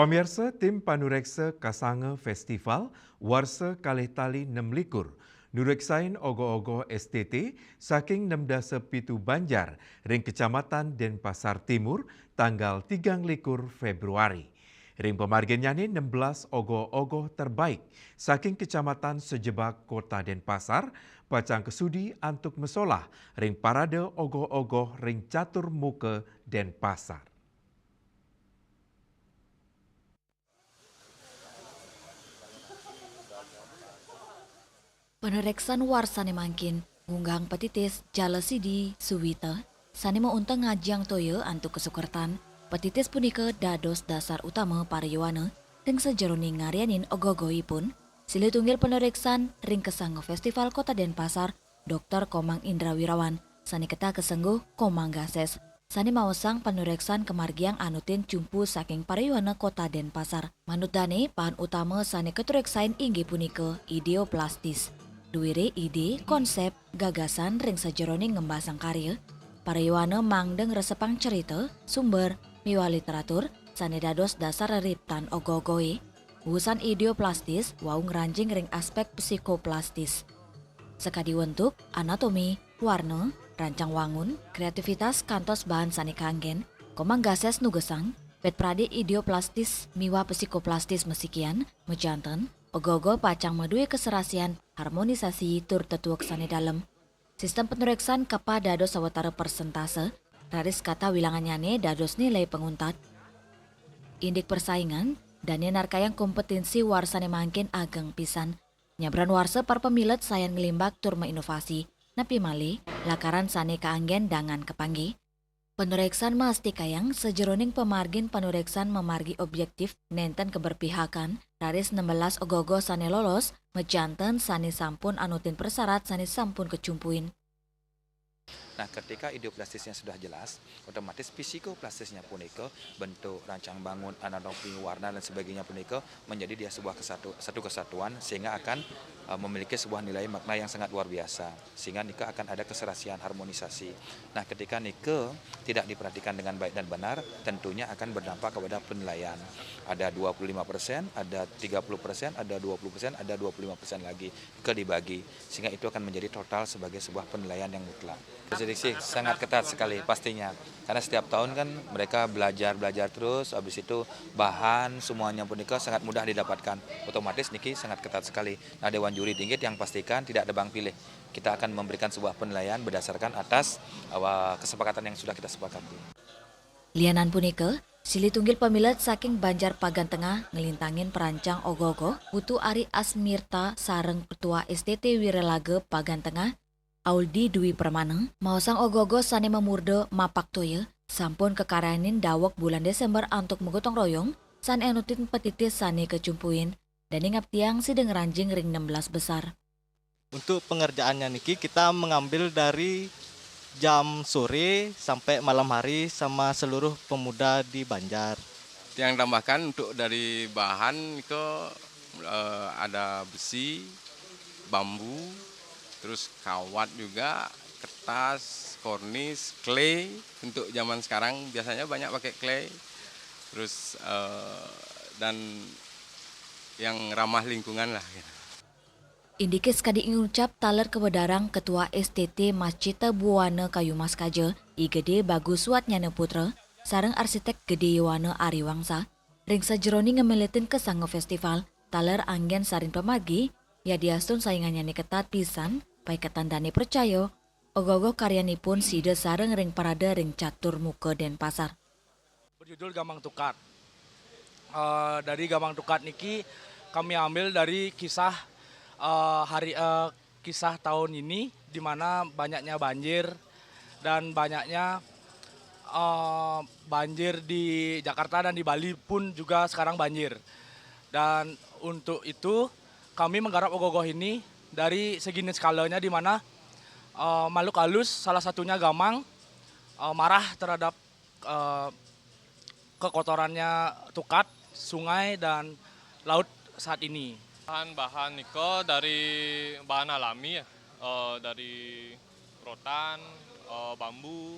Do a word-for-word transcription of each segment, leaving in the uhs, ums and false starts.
Pamiarsa, tim panureksa kasanga festival warsa kalih tali nem likur nureksain ogoh-ogoh S T T saking nem dasa pitu banjar ring Kecamatan Denpasar Timur tanggal tigang likur Februari. Ring pamarginnyane nem belas ogoh-ogoh terbaik saking kecamatan sejebag Kota Denpasar pacang kasudi antuk masolah ring parade ogoh-ogoh ring Catur Muka Denpasar. Panureksan warsane mangkin ngunggahang patitis Jala Sidi Suwita sane maunta ngajiang toya antuk kasukertan. Patitis punika dados dasar utama para yowana ring sajeroning ngaryanin ogoh-ogohipun. Silih tunggil panureksan ring Kesanga Festival Kota Denpasar, Doktor Komang Indra Wirawan, sane ketah kasengguh Komang Gases, sane maosang panureksan kamargiang anutin cumpu saking para yowana Kota Denpasar. Manut dane, pahan utama sane katureksain inggih punika ideoplastis. Duwire ide, konsep, gagasan ring sajeroning ngembasang karya, para yowana mangda ngresepang cerita, sumber, miwah literatur sane dados dasar reriptan ogoh-ogohe. Wusan ideoplastis wau ngranjing ring aspek psikoplastis. Sakadi wentuk, anatomi, warna, rancang wangun, kreativitas kantos bahan sane kanggen, Komang Gases nugesang, pet prade ideoplastis miwah psikoplastis masikian, majanten, ogoh-ogoh pacang madue kaserasian, harmonisasi, tur tetuek sane dalem. Sistem panureksan kapah dados sawatara persentase, raris katah wilangannyane dados nilai panguntat. Indik persaingan, dane narkayang kompetensi warsane mangkin ageng pisan. Nyabran warsa para pamilet sayan nglimbak tur mainovasi, napi malih, lakaran sane kaanggen dangan kapanggih. Panureksan mastikayang sajeroning pamargin panureksan mamargi objektif nenten keberpihakan, raris nembelas ogoh-ogoh sane lolos, majanten sane sampun anutin persyarat sane sampun kacumpuin. Nah, ketika ideoplastisnya sudah jelas, otomatis psikoplastisnya punika, bentuk, rancang bangun, anatomi, warna, dan sebagainya punika menjadi dia sebuah kesatu-, satu kesatuan, sehingga akan, eh, memiliki sebuah nilai makna yang sangat luar biasa, sehingga nika akan ada keserasian, harmonisasi. Nah, ketika nika tidak diperhatikan dengan baik dan benar, tentunya akan berdampak kepada penilaian. Ada dua puluh lima persen, ada tiga puluh persen, ada dua puluh persen, ada dua puluh lima persen lagi ke dibagi, sehingga itu akan menjadi total sebagai sebuah penilaian yang mutlak. Jadi sih sangat ketat sekali pastinya, karena setiap tahun kan mereka belajar-belajar terus, habis itu bahan semuanya punika sangat mudah didapatkan, otomatis niki sangat ketat sekali. Nah, Dewan Juri inggih tiang pastikan tidak tebang pilih. Kita akan memberikan sebuah penilaian berdasarkan atas, eh, kesepakatan yang sudah kita sepakati. Lianan punika, silih tunggil pamilet saking Banjar Pagan Tengah nglintangin perancang ogoh-ogoh, Putu Ari Asmirta sareng Ketua S T T Wiralaga Pagan Tengah, Auldi Dwi Permana, maosang ogoh-ogoh sane mamurda Mapak Toya sampun kakaryanin daweg bulan Desember antuk magotong royong sane anutin patitis sane kacumpuin, dane ngaptiang sida ngranjing ring enam belas besar. Untuk pengerjaannya niki kita mengambil dari jam sore sampai malam hari sama seluruh pemuda di Banjar. Yang tambahkan untuk dari bahan itu, eh, ada besi, bambu, terus kawat juga, kertas, kornis, clay. Untuk zaman sekarang biasanya banyak pakai clay. Terus, eh, dan yang ramah lingkungan lah gitu. Indike sakadi ngucap taler kawedarang Ketua S T T Masjid Buana Kayu Mas Kaja, I Gede Bagus Suatnyana Putra, sareng arsitek Gede Yowana Ariwangsa, ring sajeroning ngameletin kesanga festival, taler anggen sarin pamargi, yadiastun saingannyane ketat pisan, paiketan dane percaya, ogoh-ogoh karyanipun sida sareng ring parade ring Catur Muka Denpasar. Berjudul Gambang Tukat. Eh, dari Gambang Tukat niki kami ambil dari kisah, eh, hari, eh, kisah tahun ini, di mana banyaknya banjir dan banyaknya, eh, banjir di Jakarta dan di Bali pun juga sekarang banjir. Dan untuk itu kami menggarap ogoh-ogoh ini dari segi niskalanya, di mana, eh, makhluk halus, salah satunya gambang, eh, marah terhadap, eh, kekotorannya tukat, sungai, dan laut saat ini. Bahan-bahan nika dari bahan alami ya, eh, dari rotan, eh, bambu.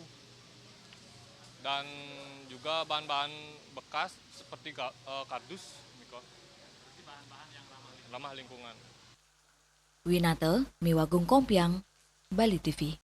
Dan juga bahan-bahan bekas seperti ga- eh, kardus, Miko. Ramah lingkungan. Winata Miwagung Kompiang, Bali T V.